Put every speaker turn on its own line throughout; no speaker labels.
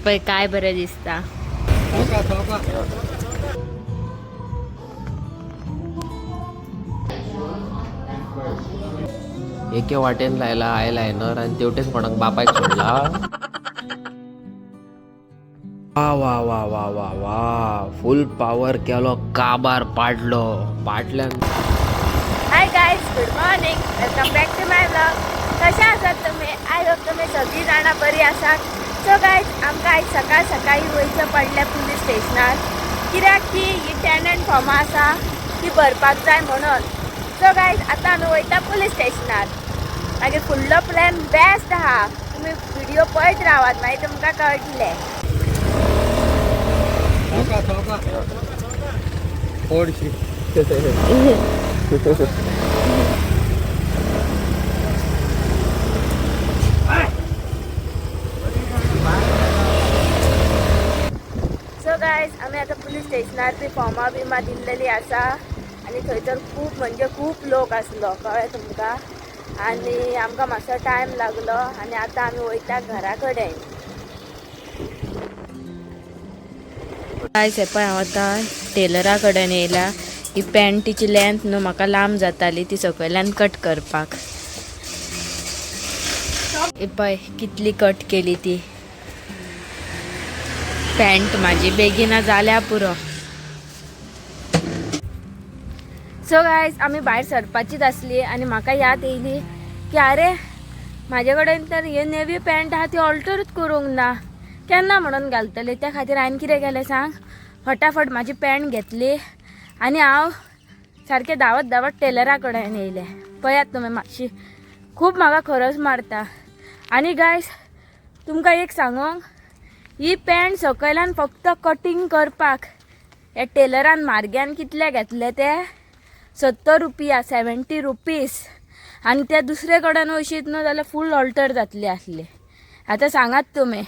पळय काय बरें दिसता.
एके वाटेन लायला I liner आणि तेवटेन कोणाक बापायक सोडला. वा वा वा वा वा वा, फुल पावर केलो, काबार पाडलो पाडल्यान.
Hi guys, good morning, welcome back to my vlog. कशा आसात तुम्ही? I hope तुम्ही सगळी जाणां बरी आसात. सो गायज, आमकां आयज सकाळ सकाळी वयचें पडलें पुलीस स्टेशनार, कित्याक की ही टेनंट फॉर्मां आसा ती भरपाक जाय म्हणून. सो गायज, आतां आमी वयता पुलीस स्टेशनार. मागीर फुडलो प्लॅन बेस्ट आहा, तुमी व्हिडिओ पळयत रावात, मागीर तुमकां कळटलें. सो गायज, आमी आतां पुलीस स्टेशनार बी फॉर्मां बिमां दिल्लेली आसा आनी थंयसर खूब म्हणजे खूब लोक आसलो, कळ्ळें तुमकां? आनी आमकां मातसो टायम लागलो आनी आतां आमी वयता घरा कडेन. गायज, हे पळय, हांव आतां टेलरा कडेन येयला. ही पॅन्टीची लेंथ न्हू म्हाका लांब जाताली, ती सकयल्यान कट करपाक. हे पळय, कितली कट केली ती पॅन्ट माझी, बेगीना जाल्या पुरो. सो गायज, आमी भायर सरपाचीच आसली आनी म्हाका याद येयली की अरे, म्हाजे कडेन तर हे नेवी पॅन्ट आहा, ती ऑल्टरूच करूंक ना, केन्ना म्हणून घालतले? त्या खातीर हांवें कितें केलें सांग? फटाफट म्हाजी पॅन्ट घेतली आनी हांव सारकें धांवत धांवत टेलरा कडेन येयलें. पळयात तुमी, मातशी खूब म्हाका खरस मारता. आनी गायज, तुमकां एक सांगूंक, ही पॅन्ट सकयल्यान फक्त कटींग करपाक ह्या टेलरान मार्ग्यान कितले घेतले ते? 70 रुपया, 70 रुपीज. आनी ते दुसरे कडेन वयशीत न्हू जाल्यार फूल ऑल्टर जातली आसली. आतां सांगात तुमी,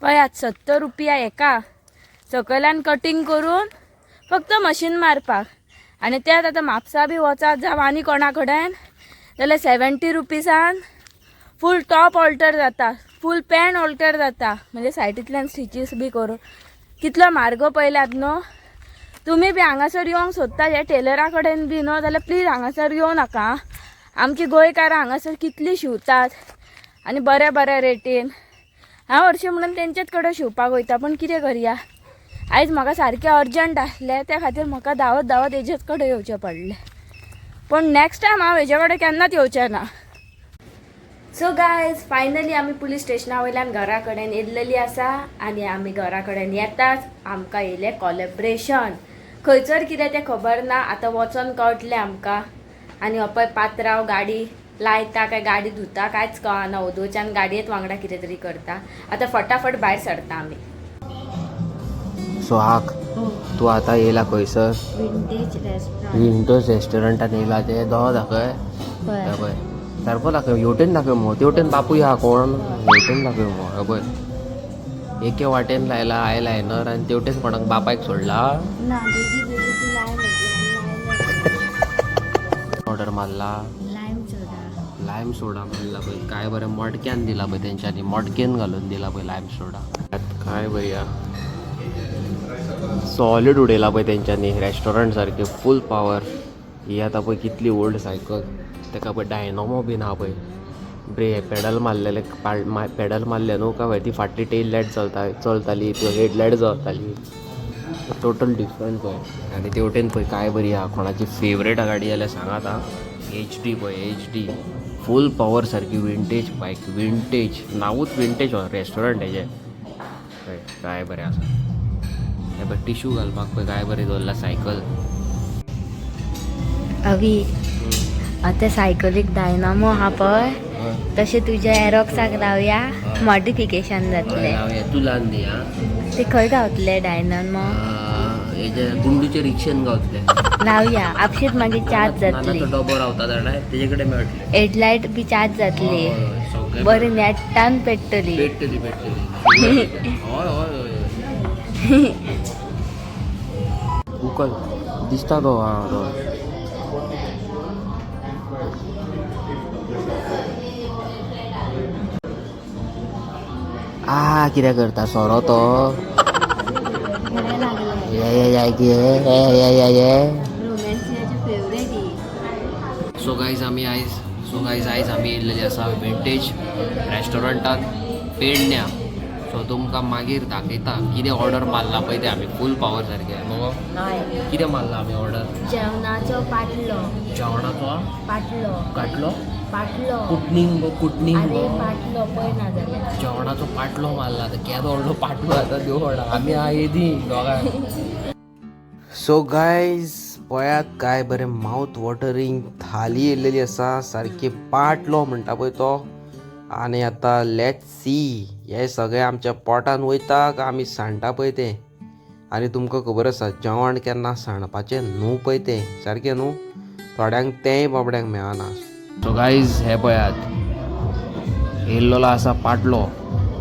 पळयात, 70 रुपया हेका सकयल्यान कटींग करून फक्त मशीन मारपाक. आनी त्यात आतां म्हापसा बी वचात जावं आनी कोणा कडेन जाल्यार 70 रुपीसान फूल टॉप ऑल्टर जाता, फूल पॅन्ट ऑल्टर जाता, म्हणजे सायडींतल्यान स्टिचीस बी करून. कितलो म्हारगो पळयल्यात न्हू? तुमी बी हांगासर येवंक सोदता ह्या टेलरा कडेन बी न्हू जाल्यार प्लीज हांगासर येवं नाका. आमची गोंयकारां हांगासर कितली शिंवतात आनी बऱ्या बऱ्या रेटीन. हांव हरशीं म्हणून तेंचेच कडेन शिंवपाक वयता, पूण कितें करया, आयज म्हाका सारकें अर्जंट आसलें, त्या खातीर म्हाका धांवत धांवत हेजेच कडेन येवचें पडलें. पूण नॅक्स्ट टायम हांव हेजे कडेन केन्नाच येवचें ना. सो गायज, फायनली आमी पुलीस स्टेशना वयल्यान घरा कडेन येयल्लेली आसा आनी आमी घरा कडेन येताच आमकां येयलें कॉलेब्रेशन. खंयसर कितें तें खबर ना, आतां वचोन कळटलें आमकां. आनी हो पळय पात्रांव गाडी लायता काय गाडी धुता कांयच कळना, ओदोच्यान गाडयेत वांगडा कितें तरी करता. आतां फटाफट भायर सरता आमी.
सो आक, तू आता येयला खंयसर?
Vintage restaurant.
विंटोज रेस्टॉरंटान येयला. ते दोगो दाखय. हे पळय, सारको दाखय, हेवटेन दाखय मगो, तेवटेन बापूय आहा कोण, हेवटेन दाखय मगो. हे पळय, एके वाटेन लायला I liner आणि तेवटेन कोणाक बापायक सोडला.
ना, बेगी बेगी ती लायम.
ऑर्डर मारला.
लायम सोडा.
लायम सोडा मारला. पळय, काय बरें मडक्यान दिला पळय तेंच्यांनी, मडकेन घालून दिला पळय लायम सोडा. काय बरी सॉलिड उडयला पळय तेंच्यांनी, रेस्टॉरंट सारकें फूल पावर. ही आतां पळय कितली ओल्ड सायकल, तेका पळय डायनोमो बीन आहा पळय. ब्रे पेडल मारलेले, पेडल मारले न्हू काय ती फाटली टेल लायट चलता चलताली, ती हेडलायट चलताली. टोटल डिफरंट पळय. आनी तेवटेन पळय काय बरी आहा. कोणाची फेवरेट गाडी जाल्यार सांगात. आं, एच डी पळय, एच डी फूल पावर सारकी विंटेज बायक. विंटेज नांवूच विंटेज रेस्टॉरंट हेजें. पळय काय बरें आसा हे पळय, टिश्यू घालपाक पळय काय बरें दवरला सायकल.
अवी, आतां सायकलीक डायनामो आहा पळय, तशें तुज्या एरोक्साक लावया, मॉडिफिकेशन जातलें.
तूं ल्हान न्ही आं.
ते खंय गावतले डायनामो?
हेजे गुंडूचे रिक्षेन गावतले.
लावया आपशीच, मागीर चार्ज जातली.
नानाचो डबो रावता जाणा, तेजे कडेन मेळटले.
हेडलायट बी चार्ज जातली.
हय, हय, सगळें.
बरी नेटान पेट्टली.
पेट्टली पेट्टली, हय हय हय. उकल दिसता तो, आं तो. आ कितें करता सोरो तो ये ये ये ये ये ये. सो गायज आमी आयज सो गायज आयज आमी येयल्लेली आसा विंटेज रेस्टॉरंटान पेडण्या. सो तुमकां मागीर दाखयता कितें ऑर्डर मारला पळय तें आमी फूल पावर सारकें मगो. कितें मारला आमी ऑर्डर?
जेवणाचो पाटलो.
जेवणाचो
पाटलो.
काटलो
पाटलो.
कुटणींग गो कुटणींग
अरे
गो.
पाटलो पळय ना जाल्यार.
जेवणाचो पाटलो मारला आतां केदो व्हडलो पाटलो आतां देव व्हडा आमी आहा येदी दोगांय. सो गायज पळयात काय बरें मावथ वॉटरींग थाली येयलेली आसा सारकी पाटलो म्हणटा पळय तो. आनी आतां let's see हे सगळें आमच्या पोटान वयता काय आमी सांडटा पळय तें. आनी तुमकां खबर आसा जेवण केन्ना सांडपाचें न्हू पळय तें सारकें न्हू, थोड्यांक तेंय बाबड्यांक मेळना. सो गायज हे पळयात येयल्लो आसा पाटलो.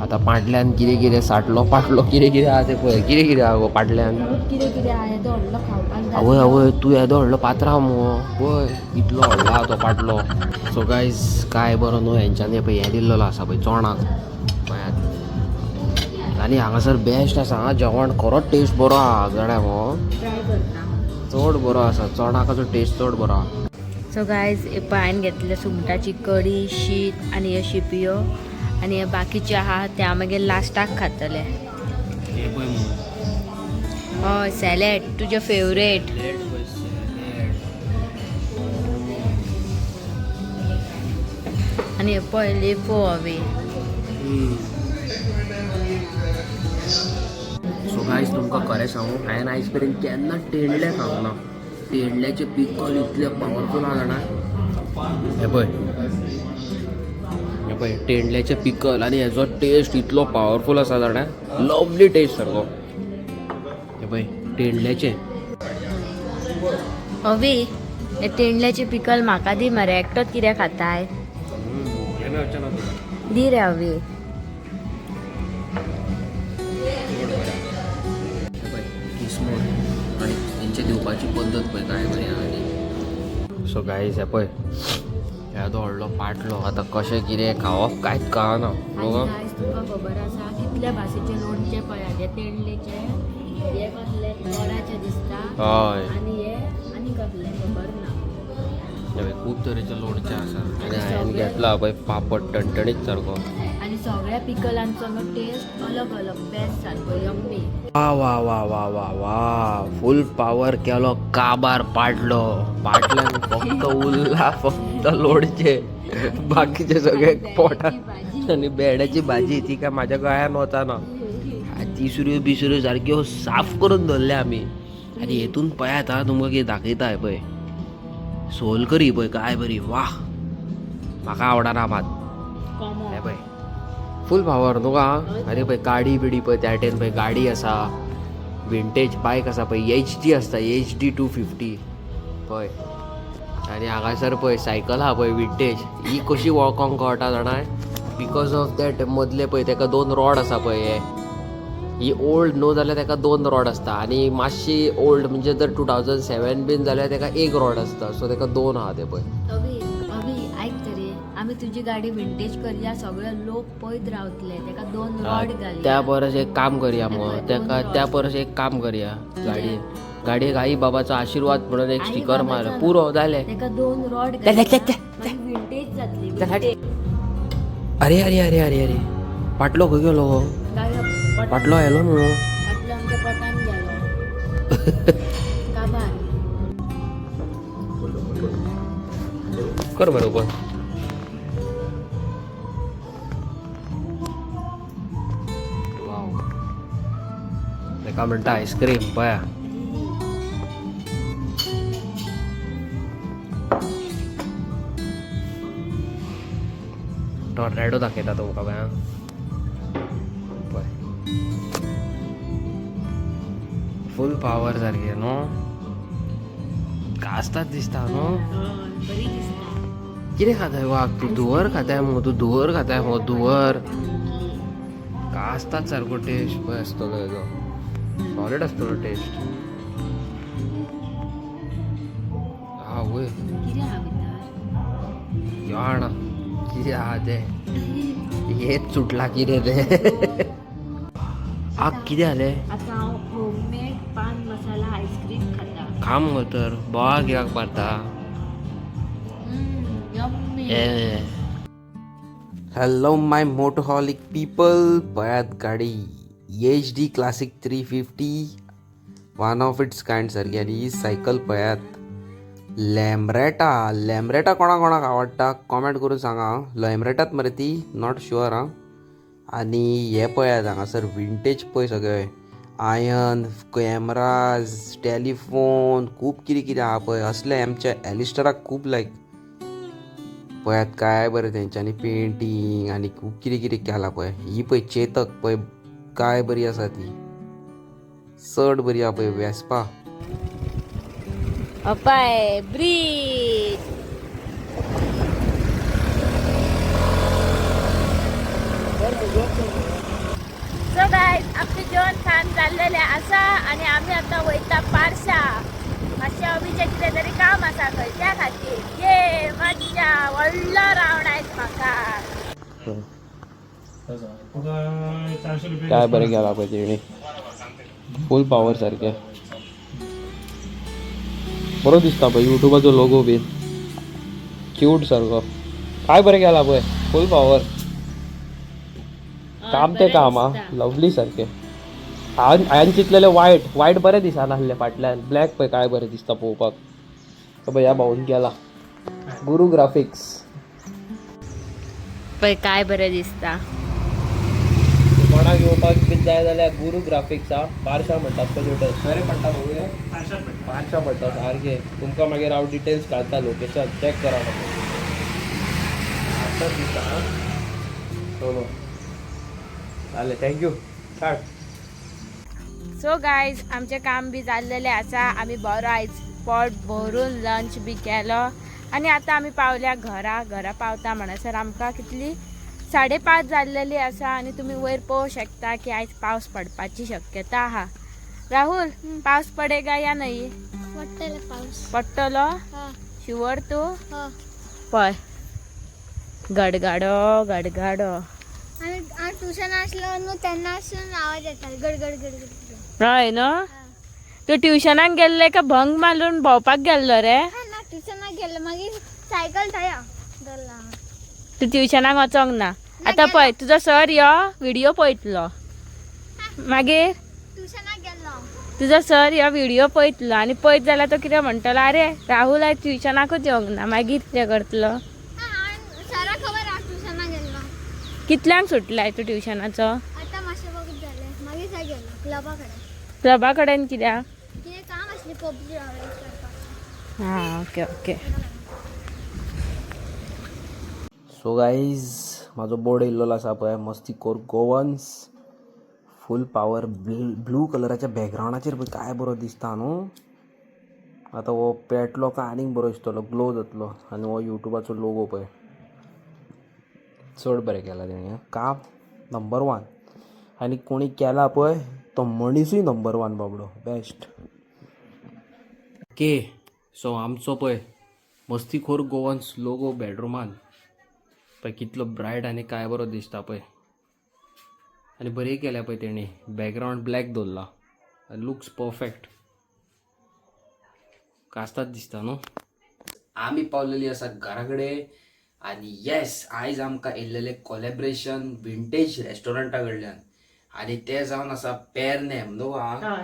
आतां पाटल्यान कितें कितें साटलो पाटलो कितें कितें आहा तें पळय. कितें कितें आहा गो पाटल्यान?
कितें कितें आहा येदो व्हडलो खावपाक.
आवय आवय तूं येदो व्हडलो पात्रांव मुगो पळय इतलो व्हडलो आहा तो पाटलो. सो गायज काय बरो न्हू हेंच्यांनी पळय हें दिल्लेलो आसा पळय चोणाक पळयात. आनी हांगासर बेस्ट आसा आं जेवण खरोच टेस्ट बरो आहा जाणा मगो,
ट्राय करता.
चड बरो आसा चोणाकाचो टेस्ट चड बरो आहा.
सो गायज हांवें घेतले सुंगटाची कडी, शीत आनी ह्यो शिपयो आनी हे बाकीचे आहा ते हांव मागीर लास्टाक खातले.
हे पळय मुगो
हय सॅलेड तुजें फेवरेट. आनी हे पळय लेपो हवे.
सो गायज तुमकां खरें सांगू हांवें आयज मेरेन केन्ना तेंडलें खावंक ना. तेंडल्याचें पिकल इतलें पावरफूल आहा जाणा. हें पळय हें पळय तेंडल्याचें पिकल आनी हेजो टेस्ट इतलो पावरफूल आसा जाणा, लवली टेस्ट सारको. हें पळय तेंडल्याचें.
अवी हे तेंडल्याचें पिकल म्हाका दी मरे, एकटोच कितें खाताय?
हें मेळचें ना तुका.
दी रे अवी.
हें पळय किसमूर आनी हेंचे दिवपाची पद्दत पळय काय बरी आहा ती. सो गायज हें पळय येदो व्हडलो पाटलो आतां कशें कितें खावप कांयच कळना मगो.
आयज तुमकां खबर आसा कितल्या भाशेचे लोणचें पळयात, हे तेंडलेचे, हे कसले गोडाचे दिसता
हय
आनी हे आनी कसले खबर ना.
हे पळय खूब तरेचे लोणचें आसा आनी हांवें घेतला पळय पापड टणटणीत सारको.
आनी सगळ्या पिकलांचो न्हू टेस्ट अलग अलग बेस्ट सारको यम्मी.
वा वा वा वा वा वा फूल पावर केलो काबार पाडलो. पाटल्यान फक्त उरला फक्त लोणचें, बाकीचे सगळे पोटात. आनी भेंड्याची भाजी ती काय माझ्या गळ्यान वचना. तिसऱ्यो बिसऱ्यो सारक्यो साफ करून दवरल्या आमी. आनी हेतून पळयात आं तुमकां कितें दाखयता हें पळय सोल करी पळय काय बरी. वा म्हाका आवडना मात. हें पळय फूल पावर न्हू गा. आनी पळय गाडी बिडी पळय त्या वाटेन पळय गाडी आसा, विंटेज बायक आसा पळय, एच डी आसता, एच डी 250 पळय. आनी हांगासर पळय सायकल आहा पळय विंटेज. ही कशी वळखोंक कळटा जाणा, because of that मदले पळय तेका 2 रॉड आसा पळय. हे ही ओल्ड न्हू जाल्यार तेका 2 रॉड आसता आनी मातशी ओल्ड म्हणजे जर 2007 बीन जाल्यार तेका 1 रॉड आसता. सो तेका 2 आहा ते पळय.
अवी अवी आयक तरी, आमी तुजी गाडी विंटेज करया, सगळे लोक पळयत रावतले, तेका 2 रॉड घालया.
त्या परस एक काम करया मग तेका, त्या परस एक काम करया, गाडी गाडयेक आई बाबाचो आशीर्वाद म्हणून एक स्टिकर मार, पुरो जालें.
तेका 2 रॉड घालया, विंटेज जातली. vintage.
अरे अरे अरे अरे अरे पाटलो खंय गेलो गो?
गाडी
पाटलो आयलो न्हू.
पाटलो आमच्या पोटान गेलो काबार.
कर बरोबर. वाव तेका म्हणटा आयस्क्रीम पळया. टॉर्नेडो दाखयता तुमकां पळय आं. पळय फूल पावर सारकें न्हू, गाजतात दिसता न्हू.
बरी दिसता.
कितें खाताय वाग तूं? धुंवर खाताय मुगो तूं, धुंवर खाताय मुगो, धुंवर गाजतात सारको टेस्ट पळय आसतलो हेजो, सॉलीड आसतलो टेस्ट. आवय
कितें आहा भितर?
जाणा कितें आहा तें. हेच सुटला कितें ते. आ कितें जालें?
आतां हांव होममेड पान मसाला आयस्क्रीम खाता.
खा मुगो तर, बोवा कित्याक मारता?
Yummy.
Hello my motoholic people, पळयात गाडी Yezdi classic 350, one of its kind सारकी. आनी ही सायकल पळयात, लॅम्ब्रेटा. लॅम्ब्रेटा कोणा कोणाक आवडटा कॉमेंट करून सांगा आं. लॅम्ब्रेटात मरे ती, not sure आं. आनी हे पळयात हांगासर विंटेज पळय, सगळे आयन कॅमराज, टेलिफोन, खूब कितें कितें आहा पळय. असले आमच्या एलिस्टराक खूब लायक. पळयात काय बरें तेंच्यांनी पेंटींग आनी खूब कितें कितें केलां पळय. ही पळय चेतक पळय, काय बरी आसा ती, चड बरी आहा पळय वेस्पा.
अपाय ब्रीज. सो गायज, आमचे जेवण खाण जाल्लेलें आसा आनी आमी आतां वयता पारशा. मातशें अभिचें कितें तरी काम आसा खंय, त्या खातीर. ये मज्जा, व्हडलो रावंड आयज म्हाका.
काय बरें केलां पळय तेणी, फूल पावर सारकें बरो दिसता पळय. युट्यूबाचो लोगो बीन क्यूट सारको, काय बरें केलां पळय, फूल पावर. काम तें काम आं, लवली सारकें. हांवें चिंतलेलें वायट वायट बरें दिसनासलें, फाटल्यान ब्लॅक पळय काय बरें दिसता पळोवपाक. पळय ह्या भाऊन केला, गुरू ग्राफिक्स.
पळय काय बरें दिसता.
कोणाक येवपाक बीन जाय जाल्यार गुरू ग्राफिक्स आ, पारशा म्हणटात पळय, खरें पडटा बघूया, पारशा पडटा सारकें. तुमकां मागीर हांव डिटेल्स घालता, लोकेशन चॅक करा म्हाका. आतां दिसता आं. चलो चालेल, thank you काड.
सो गायज, आमचें काम बी जाल्लेलें आसा. आमी बरो आयज पोट भरून लंच बी केलो आनी आतां आमी पावल्या घरा. घरा पावता म्हणसर आमकां कितली 5:30 जाल्लेली आसा. आनी तुमी वयर पळोवंक शकता की आयज पावस पडपाची शक्यता आहा. राहुल, पावस पडेगा या नाही?
पडटले पावस.
पडटलो?
हा.
शुवर तूं?
हा.
पळय गडगडो गडगडो.
आमी हांव ट्युशन आसलो न्हू तेन्ना आसून आवाज येतालो गडगड गडगड.
हय न्हू, तूं ट्युशनाक गेल्ले का भंग मारून भोंवपाक गेल्लो रे?
हा ना, ट्युशनाक गेल्लो, मागीर सायकल थंय धरला.
तूं ट्युशनाक वचोंक ना आतां? पळय तुजो सर यो व्हिडियो पळयतलो मागीर.
ट्युशनाक गेल्लो.
तुजो सर यो व्हिडियो पळयतलो आनी पळयत जाल्यार तो कितें म्हणटलो, अरे राहुल आयज ट्युशनाकूच येवंक ना. मागीर कितें करतलो?
हा, हांवें सराक खबर हांव ट्युशनाक गेल्लो.
कितल्यांक सुटलाय तूं ट्युशनाचो?
आतां मातशें वगत जालें, मागीर थंय गेलो क्लबा कडेन.
क्लबा कडेन कित्याक?
कितें काम आसलें, पबजी ऑर्गनायज करपाक.
हां, ओके ओके.
सो गाईज, म्हाजो बोर्ड येयल्लो आसा पळय, मस्तीखोर गोवन्स, फूल पावर. ब्लू कलराच्या बॅकग्रावंडाचेर पळय काय बरो दिसता न्हू. आतां हो पेटलो काय आनीक बरो दिसतलो, ग्लो जातलो. आनी हो युट्यूबाचो लोगो पळय, चड बरें केलां तेणी काम, नंबर वन. आनी कोणी केला पळय तो मनिसूय नंबर वन बाबडो, बेस्ट. ओके, सो आमचो पळय मस्तीखोर गोवन्स लोगो बेडरुमान पळय कितलो ब्रायट आनी काय बरो दिसता पळय. आनी बरें केल्या पळय तेणी, बॅकग्रावंड ब्लॅक दवरला, लुक्स परफेक्ट, कास्ताद दिसता न्हू. आमी पावलेली आसा घरा कडेन आनी येस, आयज आमकां येयल्लेलें कोलॅबरेशन विंटेज रेस्टॉरंटा कडल्यान आनी तें जावन आसा पेरनेम न्हू. हा,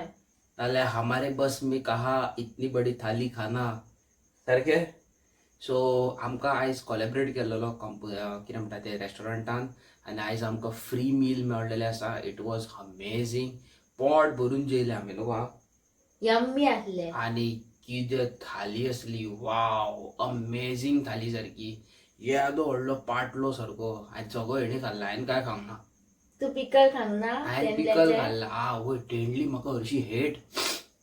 नाल्यार हमारे बस में कहा इतनी बडी थाली खाना सारकें. सो आमकां आयज कोलॅबरेट केल्लेलो कंप कितें म्हणटा ते रेस्टॉरंटान आनी आयज आमकां फ्री मील मेळ्ळेलें आसा. It was amazing, पोट भरून जेयले आमी न्हू. हा.
यम्मी आसले.
आनी कितें थाली आसली, वाव, अमेझींग थाली सारकी. येदो व्हडलो पाटलो सारको हांवें सगळो हेणी खाल्ला, हांवें कांय खावंक ना.
तूं पिकल खावंक ना?
हांवें पिकल खाल्ला. आ वय, तेंडली म्हाका हरशीं हेट,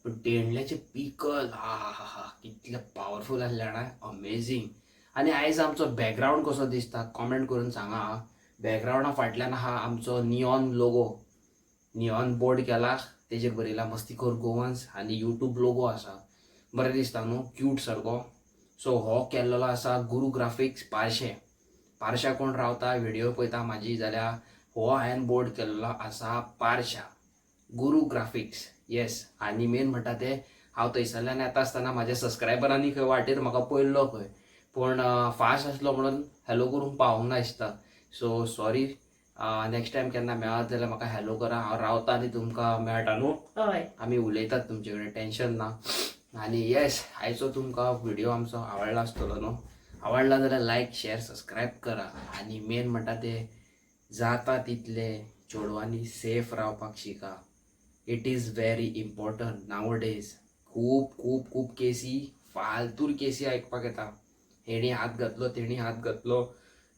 पूण तेंडल्याचें पिकल हा हा हा हा कितलें पावरफूल आसलें जाणा, अमेझींग. आनी आयज आमचो बॅकग्रावंड कसो दिसता कॉमेंट करून सांगा. हा, बॅकग्रावंडा फाटल्यान आहा आमचो नियॉन लोगो, नियॉन बोर्ड केला, तेजेर बरयला मस्तीखोर गोवन्स आनी युट्यूब लोगो आसा. बरें दिसता न्हू, क्यूट सारको. सो हो केल्लो आसा गुरू ग्राफिक्स पारशें. पारशा कोण रावता व्हिडिओ पळयता म्हाजी जाल्यार हो हांवें बोर्ड केल्लो आसा पारशा गुरू ग्राफिक्स. येस, आनी मेन म्हणटा ते हांव थंयसरल्यान येता आसतना म्हाज्या सबस्क्रायबरांनी खंय वाटेर म्हाका पळयल्लो खंय, पूण फास्ट आसलो म्हणून हॅलो करूंक पावूंक ना दिसता. सो सॉरी, नेक्स्ट टायम केन्ना मेळत जाल्यार म्हाका हॅलो करा. हांव रावता आनी तुमकां मेळटा न्हू.
हय.
आमी उलयतात तुमचे कडेन, टेन्शन ना. आनी येस, आयचो तुमकां व्हिडिओ आमचो आवडला आसतलो न्हू. आवडला जाल्यार लायक, शेअर, सबस्क्रायब करा. आनी मेन म्हणटा ते जाता तितले चेडवांनी सेफ रावपाक शिका. It is very important nowadays. खूब खूब खूब केसी, फालतूर केसी आयकपाक येता. हेणी हात घातलो, तेणी हात घातलो,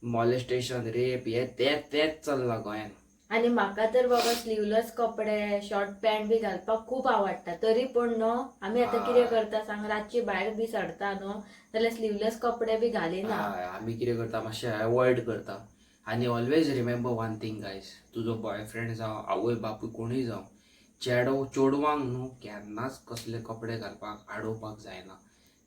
मॉलेस्टेशन, रेप, हे तेंच तेंच चल्लां गोंयान.
आनी म्हाका तर बाबा स्लीवलेस कपडे, शॉर्ट पॅन्ट बी घालपाक खूब आवडटा. तरी पण न्हू आमी आतां कितें करता सांग, रातची भायर बी सरता न्हू जाल्यार स्लीवलेस कपडे बी घालिना.
हय, आमी कितें करता, मातशें एवॉयड करता. आनी always remember one thing guys, तुजो बॉयफ्रेंड जावं, आवय बापूय कोणूय जावं, चेडो चेडवांक न्हू केन्नाच कसले कपडे घालपाक आडोवपाक जायना.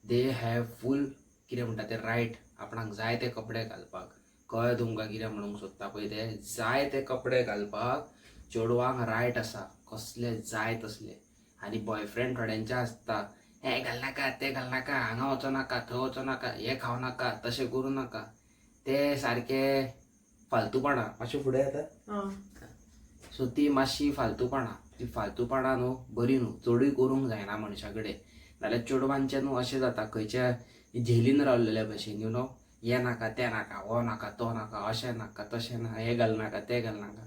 They have फूल कितें म्हणटा ते रायट आपणाक जाय ते कपडे घालपाक. कळ्ळें तुमकां कितें म्हणूंक सोदता पळय ते? जाय ते कपडे घालपाक चेडवांक रायट आसा, कसले जाय तसले. आनी बॉयफ्रेंड थोड्यांचे आसता, हें घालनाका, तें घालनाका, हांगा वचो नाका, थंय वचो नाका, हें खावं नाका, तशें करूं नाका, ते सारके फालतूपणां. मातशें फुडें येता. सो ती मातशी फालतूपणां, ती फालतूपणां न्हू बरी न्हू, चडूय करूंक जायना मनशा कडेन. नाल्यार चेडवांचें न्हू अशें जाता, खंयच्या झेलीन रावलेल्या भशेन, you know, हें नाका, तें नाका, हो नाका, तो नाका, अशें नाका, तशें ना, हें घालनाका, तें घालनाका,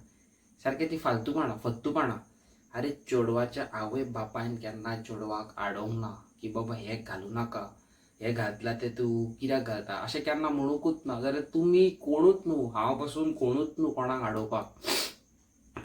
सारकें ती फालतूपणां, फत्तूपणां. आरे, चेडवाच्या आवय बापायन केन्ना चेडवाक आडोवंक ना की बाबा हें घालूं नाका, हें घातलां तें तूं कित्याक घालता, अशें केन्ना म्हणुकूच ना. जाल्यार तुमी कोणूच न्हू, हांव पासून कोणूच न्हू कोणाक आडोवपाक.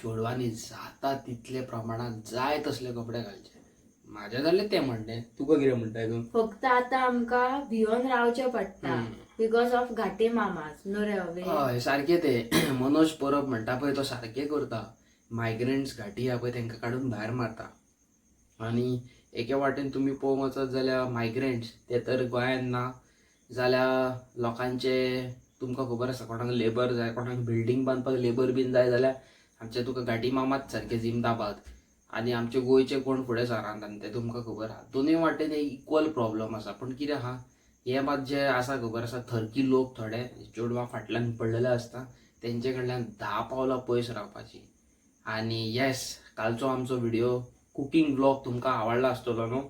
चेडवांनी जाता तितले प्रमाणात जाय तसले कपडे घालचे. म्हाजें जालें तें म्हणणें, तुका कितें म्हणटा हितून?
फक्त आतां आमकां भियोन रावचें पडटा because of घाटी मामाज न्हू रे अवे.
हय, सारकें तें. मनोज परब म्हणटा पळय तो सारकें करता. मायग्रंट्स घाटी आहा पळय तांकां काडून भायर मारता. आनी एके वाटेन तुमी पळोवंक वचत जाल्यार मायग्रंट्स ते तर गोंयान ना जाल्यार लोकांचे तुमकां खबर आसा, कोणाक लेबर जाय, कोणाक बिल्डींग बांदपाक लेबर बीन जाय जाल्यार आमचे तुका घाटी मामाच सारके जिंदाबाद. आनी आमचे गोंयचे कोण फुडें सरानात ते तुमकां खबर आहा. दोनूय वाटेन इक्वल प्रॉब्लम आसा. पूण कितें आहा, हे मात जे आसा खबर आसा, थर्की लोक थोडे चेडवां फाटल्यान पडलेले आसता, तेंचे कडल्यान 10 पावलां पयस रावपाची. आनी येस, कालचो आमचो व्हिडिओ कुकींग ब्लॉग तुमकां आवडला आसतलो न्हू.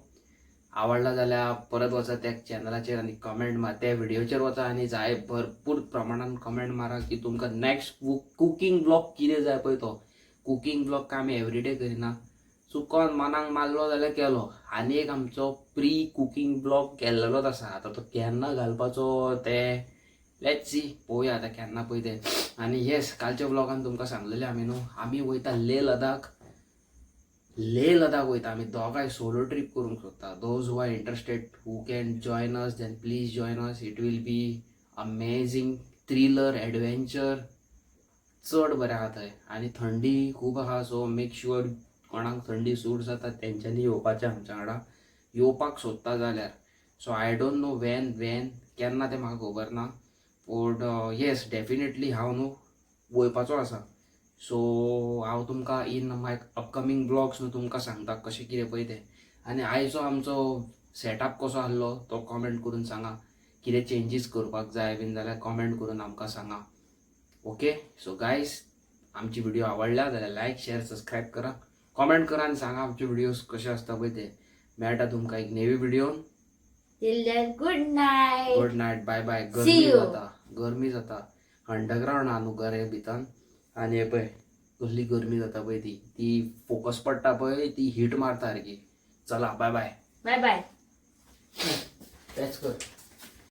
आवडला जाल्यार परत वचा त्या चॅनलाचेर आनी कमेंट मार, त्या व्हिडिओचेर वचा आनी जाय भरपूर प्रमाणान कमेंट मारा की तुमकां नेक्स्ट कुकींग ब्लॉग कितें जाय पळय तो. कुकींग ब्लॉग काय आमी एवरीडे करिना, चुकोन मनाक मारलो जाल्यार केलो. आनी एक आमचो प्री कुकींग ब्लॉग केल्लेलोच आसा, आतां तो केन्ना घालपाचो ते let's see, पळोवया आतां केन्ना पळय ते. आनी येस, कालच्या ब्लॉगान तुमकां सांगलेलें आमी न्हू, आमी वयता लेह लडाख. लेह लडाख वयता आमी दोगांय, सोलो ट्रीप करूंक सोदता. Those who are interested, who can join us, then please join us. It will be amazing thriller adventure. चड बरें आहा थंय आनी थंडी खूब आहा. सो मेक शुअर कोणाक थंडी सूट जाता तेंच्यांनी येवपाचें आमच्या वांगडा, येवपाक सोदता जाल्यार. So I don't know when केन्ना तें म्हाका खबर ना, पूण येस, डेफिनेटली हांव न्हू वयपाचो आसा. सो हांव तुमकां इन my upcoming blogs न्हू तुमकां सांगता कशें कितें पळय तें. आनी आयचो आमचो सेटअप कसो आहलो तो कॉमेंट करून सांगा. कितें चेंजीस करपाक जाय बीन जाल्यार कॉमेंट करून आमकां सांगा. ओके, सो गायज, आमची व्हिडिओ आवडल्या जाल्यार लायक, शेअर, सबस्क्रायब करा, कॉमेंट करा आनी सांगा आमचे व्हिडिओज कशे आसता पळय ते. मेळटा तुमकां एक नेवी व्हिडिओन.
Till then, good night.
Good night, bye bye.
See
गरमी
you.
जाता, गरमी जाता. अंडरग्रावंड आहा न्हू घर हे भितर. आनी हे पळय कसली गरमी जाता पळय ती, ती फोकस पडटा पळय, ती हीट मारता सारकी. चला, बाय बाय.
Bye bye.
तेच कर.